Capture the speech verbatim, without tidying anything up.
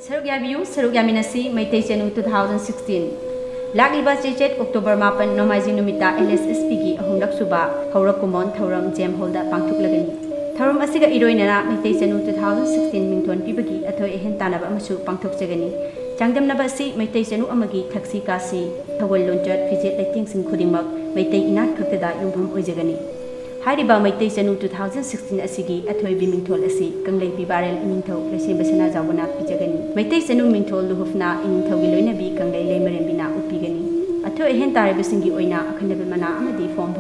ꯁꯔꯨꯛ ꯌꯥꯕꯤꯌꯨ, ꯁꯔꯨꯛ ꯌꯥꯃꯤꯟꯅꯁꯤ ꯃꯩꯇꯩ ꯆꯅꯨ two thousand sixteen꯫ ꯂꯥꯛꯂꯤꯕ ꯆꯩꯆꯠ October ꯃꯥꯄꯟ ꯅꯣꯡꯃꯥꯏꯖꯤꯡ ꯅꯨꯃꯤꯠꯇ L S S P ꯒꯤ ꯑꯍꯨꯝꯂꯛ ꯁꯨꯕ ꯍꯧꯔꯛ ꯀꯨꯃꯣꯟ ꯊꯧꯔꯝ JM Hall ꯗ ꯄꯥꯡꯊꯣꯛꯂꯒꯅꯤ꯫ ꯊꯧꯔꯝ ꯑꯁꯤꯒ ꯏꯔꯣꯏꯅꯅ ꯃꯩꯇꯩ ꯆꯅꯨ two thousand sixteen ꯃꯤꯡꯊꯣꯟ ꯄꯤꯕꯒꯤ ꯑꯊꯣꯏ ꯑꯍꯦꯟ ꯇꯥꯟꯅꯕ ꯑꯃꯁꯨ ꯄꯥꯡꯊꯣꯛꯆꯒꯅꯤ꯫ ꯆꯥꯡꯗꯝꯅꯕ ꯑꯁꯤ ꯃꯩꯇꯩ ꯆꯅꯨ ꯑꯃꯒꯤ ꯊꯛꯁꯤ ꯈꯥꯁꯤ, ꯊꯧꯒꯜ ꯂꯣꯟꯆꯠ, ꯐꯤꯖꯦꯠ ꯂꯩꯇꯦꯡꯁꯤꯡ ꯈꯨꯗꯤꯡꯃꯛ ꯃꯩꯇꯩ ꯏꯅꯥꯠ ꯈꯛꯇꯗ ꯌꯨꯝꯐꯝ ꯑꯣꯏꯖꯒꯅꯤ꯫ ꯍꯥꯏꯔꯤꯕ ꯃꯩꯇꯩ ꯆꯅꯨ two thousand sixteen ꯑꯁꯤꯒꯤ ꯑꯊꯣꯏꯕꯤ ꯃꯤꯡꯊꯣꯜ ꯑꯁꯤ ꯀꯪꯂꯩ ꯄꯤꯕꯥꯔꯦꯜ ꯏꯅꯤꯡꯊꯧ ꯂꯩꯁꯦꯝꯕ ꯁꯅꯥꯖꯥꯎꯕꯅ ꯄꯤꯖꯒꯅꯤ꯫ ꯃꯩꯇꯩ ꯆꯅꯨ ꯃꯤꯡꯊꯣꯜ ꯂꯨꯍꯨꯞꯅ ꯏꯅꯤꯡꯊꯧꯒꯤ ꯂꯣꯏꯅꯕꯤ ꯀꯪꯂꯩ ꯂꯩꯃꯔꯦꯝꯕꯤꯅ ꯎꯠꯄꯤꯒꯅꯤ꯫ ꯑꯊꯣꯏ ꯑꯍꯦꯟ ꯇꯥꯔꯤꯕꯁꯤꯡꯒꯤ ꯑꯣꯏꯅ ꯑꯈꯟꯅꯕ ꯃꯅꯥ ꯑꯃꯗꯤ ꯐꯣꯝ